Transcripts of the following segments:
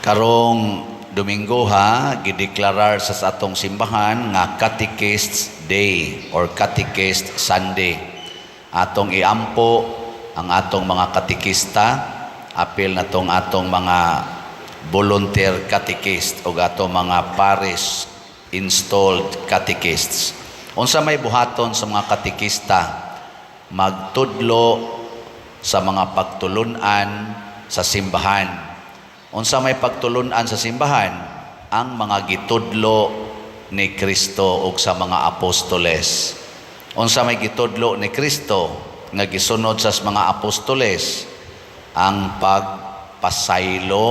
Karong Domingo ha, gideklarar sa atong simbahan nga Catechist Day or Catechist Sunday. Atong iampo ang atong mga katekista, apil na tong atong mga volunteer catechist o atong mga parish installed catechists. Unsa may buhaton sa mga katekista? Magtudlo sa mga pagtulunan sa simbahan. Unsa may pagtulunan sa simbahan? Ang mga gitudlo ni Kristo ug sa mga apostoles. Unsa may gitudlo ni Kristo nga gisunod sa mga apostoles? Ang pagpasaylo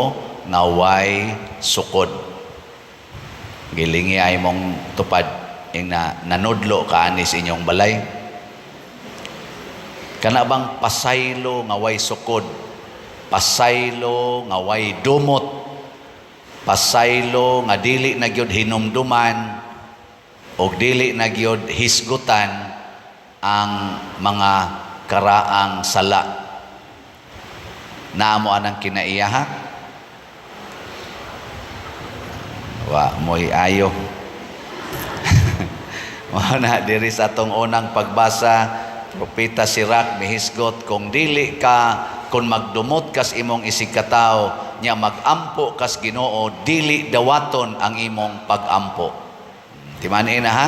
nga way sukod. Gilingi ay mong tupad ing na nanudlo ka ani sa inyong balay. Kana bang pasaylo nga way sukod, pasaylo nga way dumot, pasaylo nga dili na gyud hinumduman og dili na gyud hisgutan ang mga karaang sala. Naa mo anang kinaiya ha? Wa mo'y ayo. Mao na diri sa atong unang pagbasa, Propeta Sirach mihisgot kung dili ka, kung magdumot kas imong isigkatawo nya magampo kas Ginoo, dili dawaton ang imong pagampo. Timan na ha?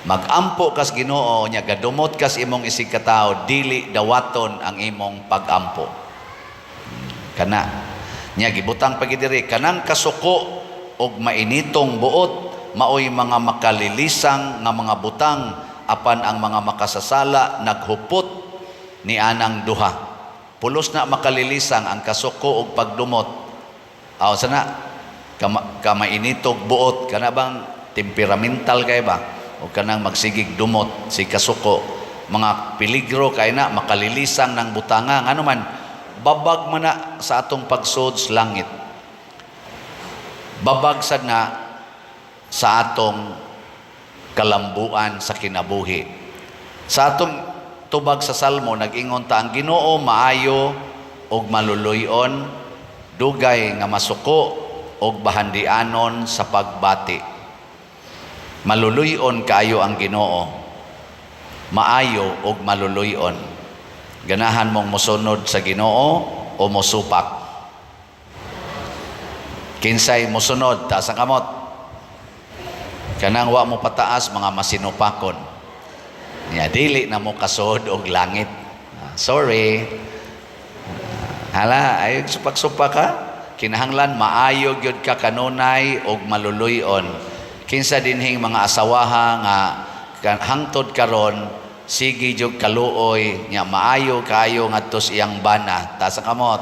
Magampo kas Ginoo nya gadumot kas imong isigkatawo, dili dawaton ang imong pagampo. Kana nya gibutang pa diri, kanang kasuko og mainitong buot maoy mga makalilisang nga mga butang, apan ang mga makasasala naghupot ni anang duha. Pulos na makalilisang ang kasuko og pagdumot. Aw sana kamainitog buot, kana bang temperamental kay ba o kanang magsigig dumot si kasuko, mga peligro kay na makalilisang ng butanga. Ngano man, babag man na sa atong pagsud sa langit, babag sad na sa atong kalambuan sa kinabuhi. Sa atong tubag sa Salmo, nag-ingon ta, ang Ginoo maayo ug maluluy-on, dugay nga masuko ug bahandianon sa pagbati. Maluluy-on kaayo ang Ginoo, maayo ug maluluy-on. Ganahan mong mosunod sa Ginoo o mosupak? Kinsay mosunod, taas ang kamot. Kanang wa mo pataas, mga masinupakon. Nya dili na mo kasod og langit. Ah, sorry. Hala, ay supak-supak ka. Kinahanglan maayo gyud ka kanunay og maluluy-on. Kinsa dinhing mga asawaha nga hangtod karon sige jud kaluoy nya maayo kaayo ngadto sa iyang bana? Taas ang kamot.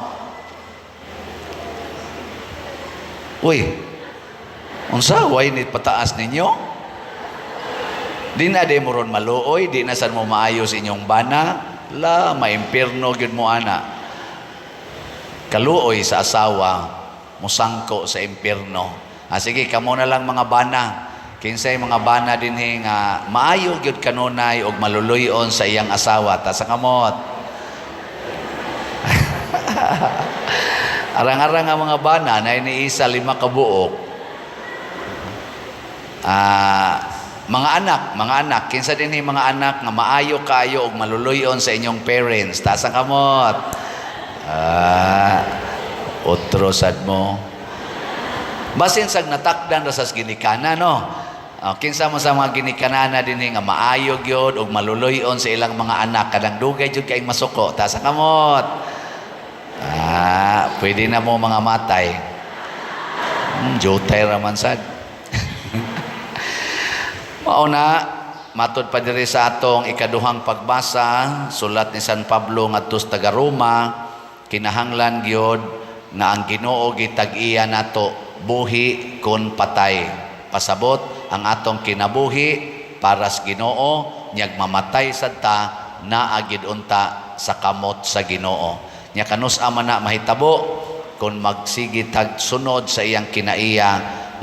Uy, unsa way ni pataas ninyo? Di na di mo ron maluoy, di na sad mo maayo sa inyong bana, la maimpirno gyud mo ana. Kaluoy sa asawa, musangko sa impierno. Ah, sige, kamo na lang mga bana. Kinsay mga bana dinhi nga maayo gyud kanunay og maluluy-on sa iyang asawa? Taas ang kamot. Arang-arang ang mga bana na iniisa lima ka buok. Ah, mga anak, mga anak, kinsa dinhi mga anak nga maayo kaayo og maluluy-on sa inyong parents? Taas ang kamot. Ah, otro sad mo. Basin sag natakdan ra sa ginikana, no. Oh, kinsa mo sa mga ginikanana dinhi nga maayo gyud og maluluy-on sa ilang mga anak, kanang dugay jud kay masuko? Taas ang kamot. Ah, pwede na mo mga matay. Jutay ra man sad. Mao na, matod pa diri sa atong ikaduhang pagbasa, sulat ni San Pablo ngadto sa taga Roma, kinahanglan gyud nga ang Ginoo gitag-iya nato buhi kon patay. Pasabot, ang atong kinabuhi para sa Ginoo, nyag mamatay sad ta, naa gid unta sa kamot sa Ginoo. Nya kanus-a man na mahitabo kung magsige tag sunod sa iyang kinaiya,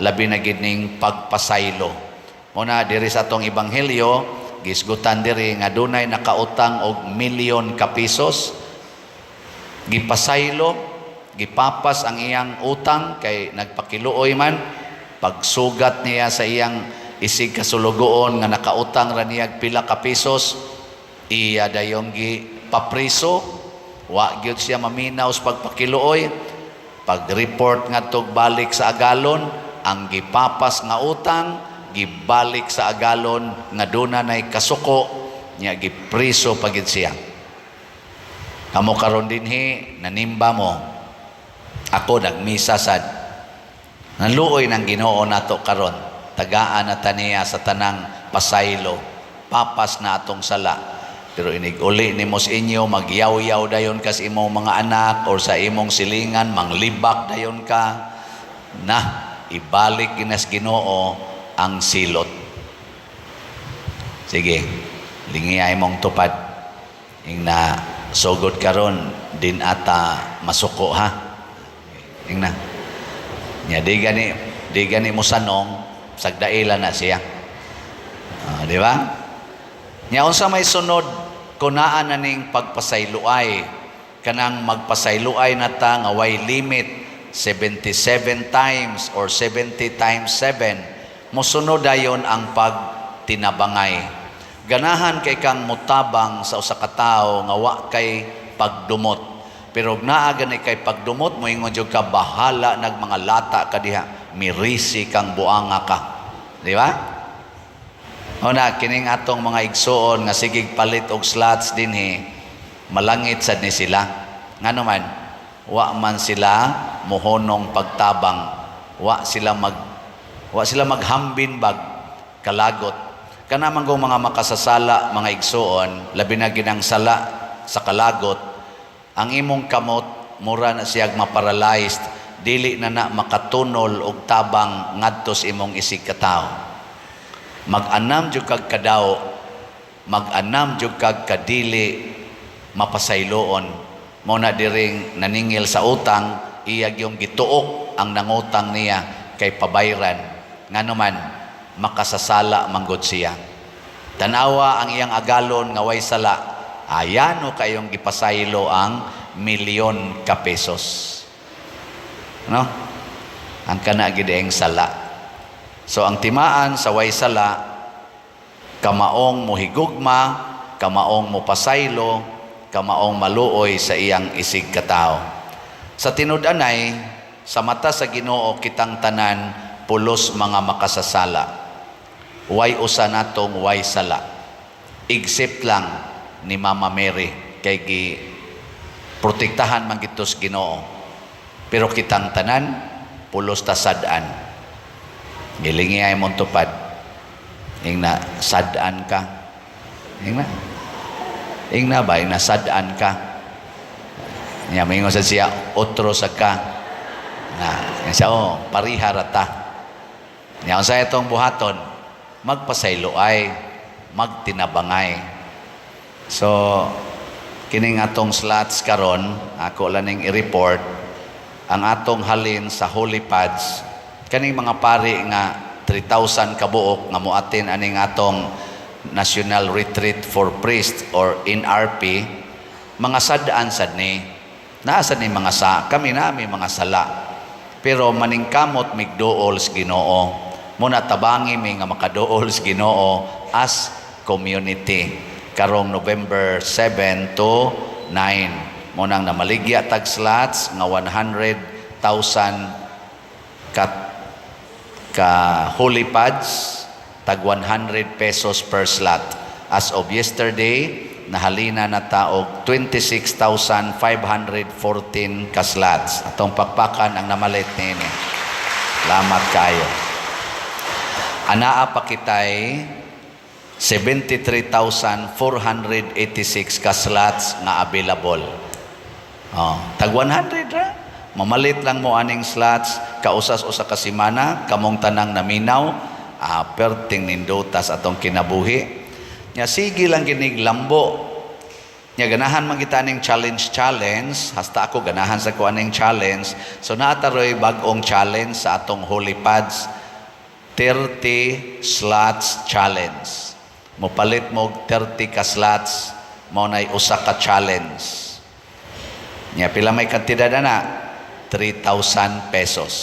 labi na gid ning pagpasaylo. Muna diri sa atong ebanghelyo, gisgutan diri nga dunay nakautang og milyon ka pesos, gipasaylo, Gipapas ang iyang utang kay nagpakiluoy man. Pagsugat niya sa iyang isig kasulugoon nga nakautang ra niya pila ka pesos, iya dayong gi papriso. Wa gyud siya maminaw sa pagpakiluoy. Pag-report ngadtog balik sa agalon, ang gipapas nga utang gibalik sa agalon nga duna nay kasuko niya, gipriso pa gid siya. Kamo karon dinhi, nanimba mo. Ako nagmisa sad. Naluoy ng Ginoo nato karon. Tagaan na ta niya sa tanang pasaylo. Papas na atong sala. Pero inig uli nimo sa inyo, magyaw-yaw dayon ka sa imong mga anak or sa imong silingan, manglibak dayon ka na, ibalik ginas Ginoo ang silot. Sige, lingi imong tupad. Ing na sugod karon din ata masuko, ha. Ing na. Nya di gani mo sanong sagdaila na siya. Ah, di ba? Nya unsa may sunod kung naa na ning pagpasayloay, kanang magpasayloay na ta nga way limit, 77 times or 70 times 7, mosunod dayon ang pagtinabangay. Ganahan kay kang mutabang sa usa ka tawo nga wa kay pagdumot. Pero og naa gani kay pagdumot, moingon jud ka, "Bahala nag mga lata ka diha, mirisi kang buanga ka." Di ba? O na, kining atong mga igsuon nga sigig palit og slots dinhi, malangit sad ni sila. Ngano man, wa man sila mohonong pagtabang, wa sila maghambin bag kalagot. Kana man kung mga makasasala, mga igsuon, labi na ginang sala sa kalagot, ang imong kamot mura na siyag maparalyzed, dili na na makatunol og tabang ngadto sa imong isig katawo. Mag-anam jud kag kadaw, mag-anam jud kag kadili mapasayloon. Mo na diring naningil sa utang, iyag yung gituok ang nangutang niya kay pabayran. Ngano man, makasasala manggod siya. Tanawa ang iyang agalon nga way sala, ayano kayong gipasaylo ang milyon ka pesos. No? Ang kana gid ang sala. So ang timaan sa way sala, kamaong mohigugma, kamaong mopasaylo, kamaong maluoy sa iyang isig katao. Sa tinud-anay, sa mata sa Ginoo, kitang tanan pulos mga makasasala. Way usa natong way sala. Except lang ni Mama Mary kay gi protektahan man gitos Ginoo. Pero kitang tanan pulos ta sad-an. Gilingi ay mong tupad. Ing na sad-an ka. Ing na. Ing na ba? Ing na sad-an ka. Nya maingon sa siya, otro sa ka. Na, yan siya, oh, pariha rata. Nya unsa itong buhaton? Magpasaylo ay, magtinabangay. So, kining atong slots karon, ako lang ning i-report, ang atong halin sa Holy Pads, kaning mga pari nga 3,000 kabuok nga moatin aning atong National Retreat for Priests or NRP, mga sad-an sad ni. Naa sad ni mga sa, kami na may mga sala. Pero maningkamot migduol sa Ginoo. Muna tabangi mi nga makaduol sa Ginoo as community karong November 7 to 9. Munang namaligya tag slots nga 100,000 ka holy pads, tag 100 pesos per slot. As of yesterday, nahalina na ta og 26,514 ka slots. Atong pakpakan ang namalit niini. Salamat kayo. Anaa pa kitay 73,486 ka slots nga available. Oh, tag 100 ra. Mamalit lang mo aning slots kausas usa ka semana, kamong tanang naminaw, perting nindutas atong kinabuhi. Nya sige lang ginig lambo. Nya ganahan man kita aning challenge challenge, hasta ako ganahan sa ko aning challenge. So naataroy bag-ong challenge sa atong Holy Pads, 30 slots challenge. Mopalit mo og 30 ka slots, mao nay usa ka challenge. Nya pila may kantidad na? 3,000 pesos.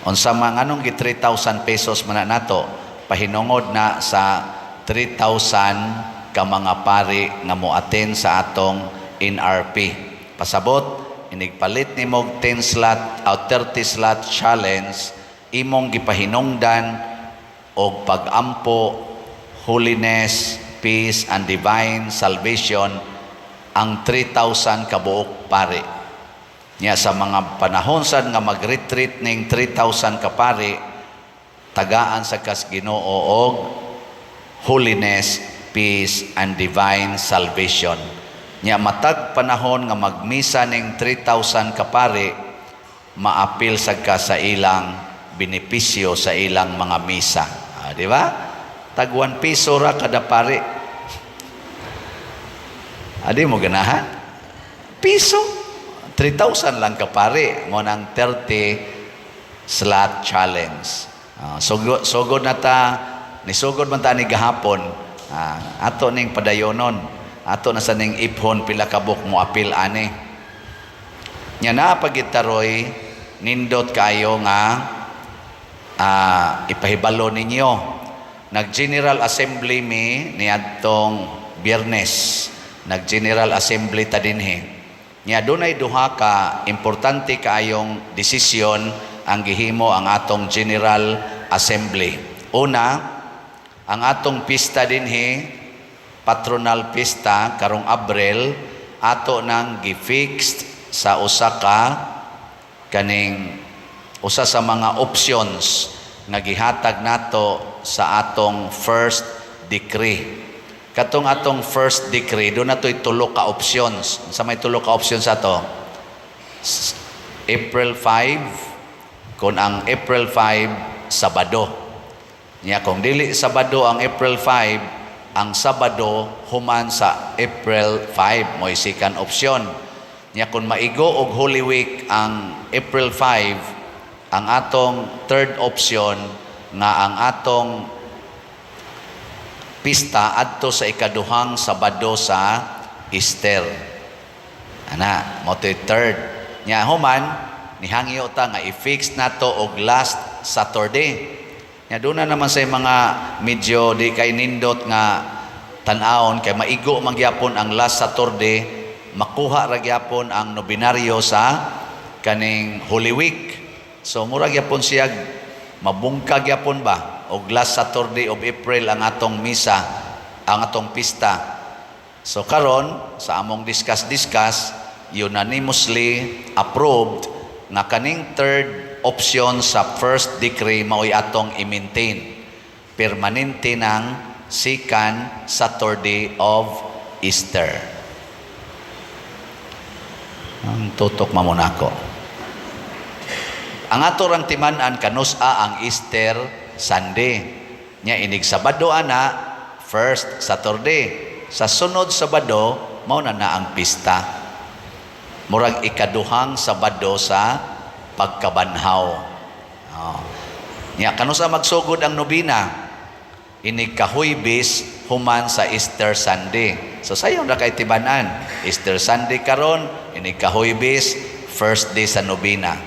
Unsa man, nganong gi 3,000 pesos man na nato? Pahinungod na sa 3,000 ka mga pari nga mo-attend sa atong NRP. Pasabot, inigpalit nimo 10 slot o 30 slot challenge, imong gipahinungdan og pagampo, holiness, peace and divine salvation ang 3,000 kabuok pari. Nya sa mga panahon sad nga mag-retreat ning 3,000 ka pari, tagaan sa kas Ginoo og holiness, peace and divine salvation. Nya matag panahon nga magmisa ning 3,000 ka pari, maapil sad ka sa ilang benepisyo sa ilang mga misa. Ah, di ba? Tag 1 piso ra kada pari. Adi mo ganahan? Piso. 3,000 lang ka pari. Mao nang 30 slot challenge. Ah, sugod, sugod na ta, nisugod man ta ni gahapon, ato ning padayonon. Ato na sa ning iphon pila kabuk mo apil ani. Nya naa pa gyud ta roy nindot kayo nga ipahibalo ninyo. Nag-General Assembly mi niadtong Biyernes. Nag-General Assembly ta dinhi. Nya dunay duha ka importante kaayong desisyon ang gihimo ang atong General Assembly. Una, ang atong pista dinhi, patronal pista karong Abril, ato nang gi-fixed sa usa ka kaning usa sa mga options nga gihatag nato sa atong first decree. Katong atong first decree, duna to'y tulo ka options. Sa may tulo ka options ato? April 5, kung ang April 5, Sabado. Nya kung dili Sabado ang April 5, ang Sabado human sa April 5 mo'y second option. Nya kung maigo og Holy Week ang April 5, ang atong third option nga ang atong pista adto sa ikaduhang Sabado sa Easter. Ana, mao to'y third. Nya human nihangyo ta nga i-fix nato og last Saturday. Nya duna naman sa mga medyo di kay nindot nga tan-awon kay maigo man gyapon ang last Saturday, makuha ra gyapon ang nobinaryo sa kaning Holy Week. So mura gyapon siya mabungka gyapon ba og last Saturday of April ang atong misa, ang atong pista. So karon sa among discuss-discuss, unanimously approved nga kaning third option sa first decree mao'y atong i-maintain. Permanente ng second Saturday of Easter. Ang tutok mamunako. Ang ato rang timan-an kanus-a ang Easter Sunday. Nya inig Sabado ana, first Saturday. Sa sunod Sabado, mao na na ang pista. Murag ikaduhang Sabado sa pagkabanhaw. Oh. Nya kanus-a magsugod ang nobina? Inig Kahuybes human sa Easter Sunday. So sayon ra kay tiban-an. Easter Sunday karon, inig Kahuybes, first day sa nobina.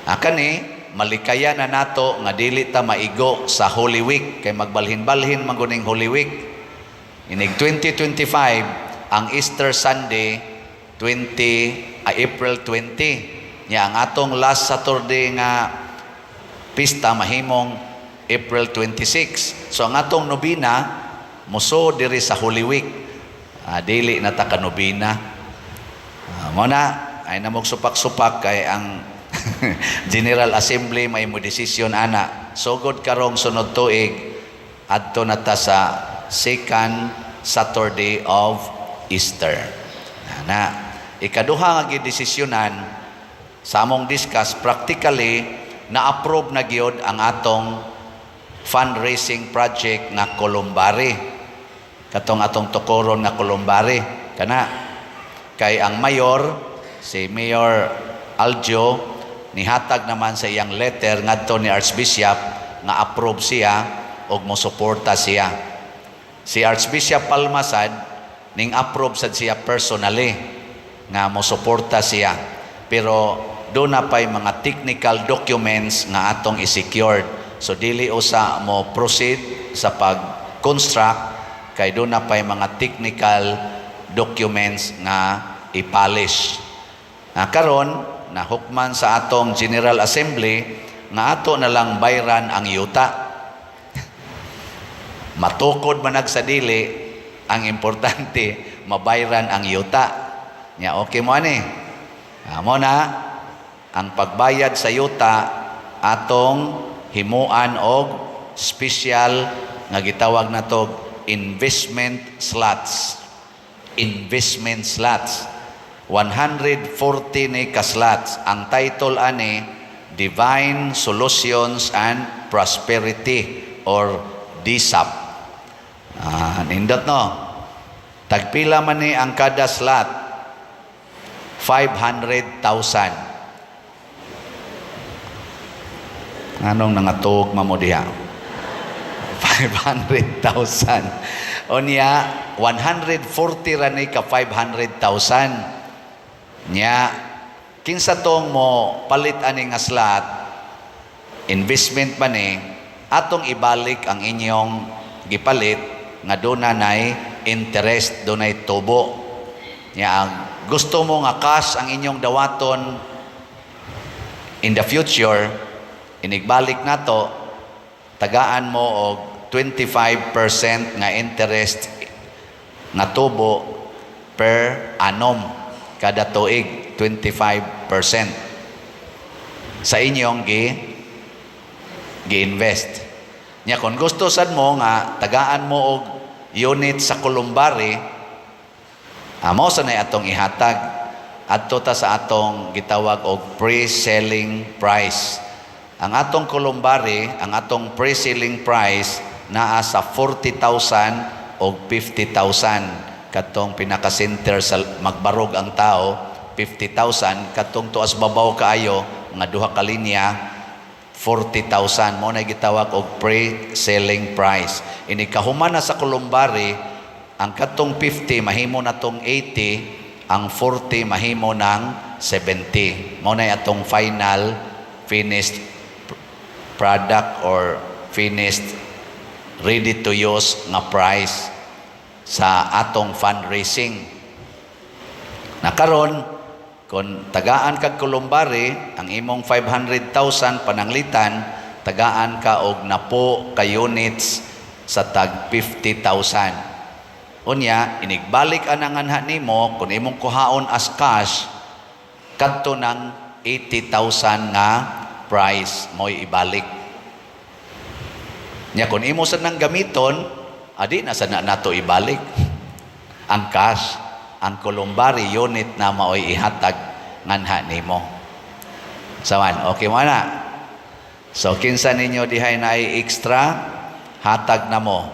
Kani malikaya na nato nga dili ta maigo sa Holy Week kay magbalhin-balhin man guning Holy Week. Inig 2025 ang Easter Sunday 20 April 20. Nya ang atong last Saturday nga pista mahimong April 26. So ang atong nobina muso diri sa Holy Week. Dili na ta ka nobina. Mo na ay namog supak-supak kay ang General Assembly may mo desisyon ana. Sugod karong sunod tuig, adto na ta sa second Saturday of Easter. Ana. Ikaduha nga gidesisyonan sa among discuss, practically na-approve na gyud ang atong fundraising project nga Columbari. Katong atong tukoron nga Columbari kana kay ang mayor, si Mayor Aljo, nihatag naman sa iyang letter ngadto ni Archbishop nga approve siya og mosuporta siya. Si Archbishop Palma sad ning approve sad siya personally nga mosuporta siya. Pero duna pay mga technical documents nga atong i-secured. So dili usa mo proceed sa pag-construct kay duna pay mga technical documents nga i-polish. Na karon nahukman sa atong General Assembly nga ato na lang bayran ang yuta. Matukod man sa dili, ang importante mabayran ang yuta. Nya okay mo ani? Amo na ang pagbayad sa yuta, atong himuan og special nga gitawag nato investment slots. Investment slots. 140 ni ka slots. Ang title ani, Divine Solutions and Prosperity or DSAP. Ah, nindot, no? Tagpila man ni ang kada slot? 500,000. Anong nangatuog mamo diha? 500,000. Unya, 140 ra ni ka 500,000. Nya, kinsa tong mo palit ani nga slot, investment man ni, atong ibalik ang inyong gipalit nga duna nay interest, dunay tubo. Nya, ang gusto mo nga cash ang inyong dawaton in the future, inigbalik nato, tagaan mo og 25% nga interest nga tubo per annum, kada tuig 25% sa inyong gi-invest. Nya kung gusto sad mo nga tagaan mo og unit sa columbary, amo sa nay atong ihatag adto ta sa atong gitawag og pre-selling price. Ang atong columbary, ang atong pre-selling price naa sa 40,000 og 50,000. Katong pinaka-center sa magbarog ang tao, 50,000. Katong tuas babaw kaayo mga duha ka linya, 40,000. Mo na gitawag og pre-selling price. Ini kahuman na sa columbary, ang katong 50 mahimo na tong 80, ang 40 mahimo ng 70. Mo na atong final finished product or finished ready to use nga price sa atong fundraising. Na karon kung tagaan kag columbary, ang imong 500,000 pananglitan, tagaan ka og napo ka units sa tag 50,000. Unya, inigbalik anang anha nimo, kung imong kuhaon as cash, kadto ng 80,000 nga price mo'y ibalik. Nya kung imo sa nang gamiton, adi na sa na nato ibalik ang cash. Ang columbary unit na maoy ihatag nganha nimo. Sawan, okay mo na? So kinsa ninyo dihay na extra, hatag na mo.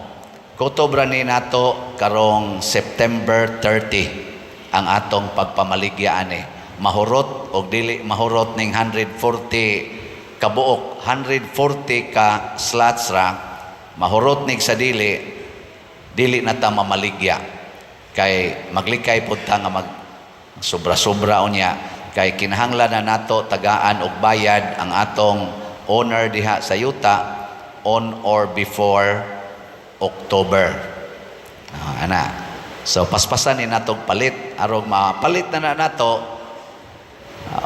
Kutob ra ni nato karong September 30 ang atong pagpamaligya ani. Mahurot og dili mahurot ning 140 kabuok, 140 ka slots ra, mahurot nig sa dili, dili na ta mamaligya kay maglikay pud ta nga mag sobra-sobra. Unya kay kinahanglan na nato tagaan og bayad ang atong owner diha sa yuta on or before October. Ah, ana. So paspasan ni natog palit arog mapalit na na nato.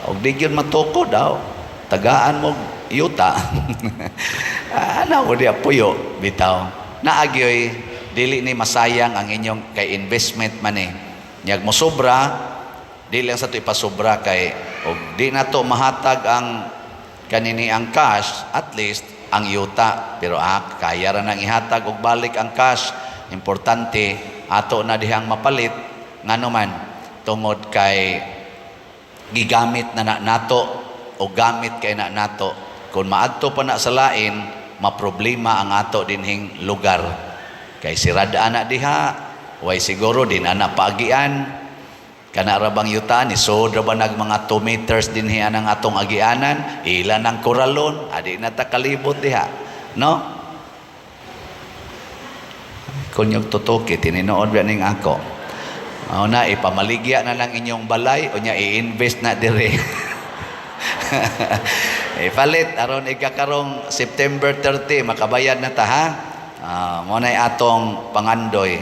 Og di gyud matukod daw, tagaan mo yuta. Ana mo diya puyo bitaw. Naagyoy dili ni masayang ang inyong kay investment man eh. Nyag mo sobra, di lang sa to ipasobra kay og di nato mahatag ang kanini ang cash, at least ang yuta. Pero kaya ra nang ihatag og balik ang cash. Importante ato na dihang mapalit, ngano man tungod kay gigamit na na nato o gamit kay na nato. Kung maadto pa na sa lain, maproblema ang ato dinhing lugar kay sirada na diha, way siguro din ana paagian. Kana ra bang yuta ni sod ra ba nag mga 2 meters dinhi anang atong agianan, ila ng koralon, adi na ta kalibot diha, no? Kung yung tutuki tininood ba ning ako. Mao na ipamaligya na lang inyong balay, unya i-invest na dire. Ipalit aron ikakarong September 30 makabayad na ta, ha. Mo nay atong pangandoy.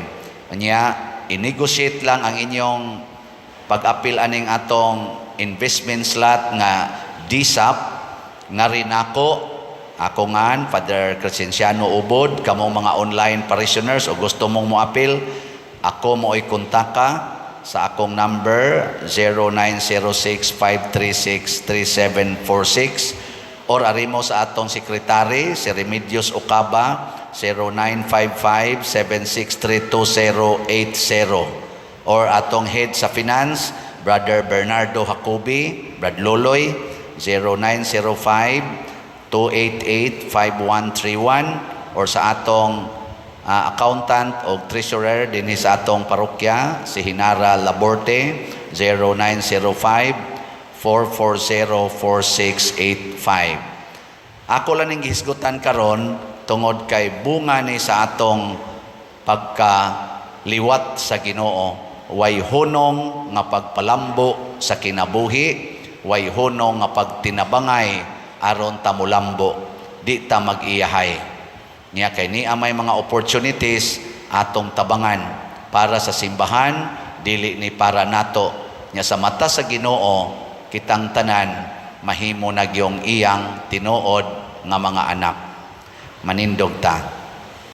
Unya, i-negotiate lang ang inyong pag-apil aning atong investment slot nga DSAP nga rinako ako ngan Father Crescenciano Ubod. Kamong mga online parishioners o gusto mong moapil, ako mo kontaka sa akong number 0906-536-3746 or ari mo sa atong sekretary, si Remedios Ocaba, 0955-7632080, or atong head sa finance, Brother Bernardo Jacobi, Brad Loloy, 0905-288-5131, or sa atong accountant o treasurer dinhi sa atong parokya, si Hinara Laborte, 0905-440-4685. Ako lang ning gihisgutan karon tungod kay bunga ni sa atong pagkaliwat sa Ginoo. Way hunong nga pagpalambo sa kinabuhi, way hunong nga pagtinabangay aron ta mulambo, di ta mag-iyahay. Niya kay niya may mga opportunities atong tabangan para sa simbahan, dili ni para nato. Nya sa mata sa Ginoo, kitang tanan mahimo na gyung iyang tinuod nga mga anak. Manindog ta.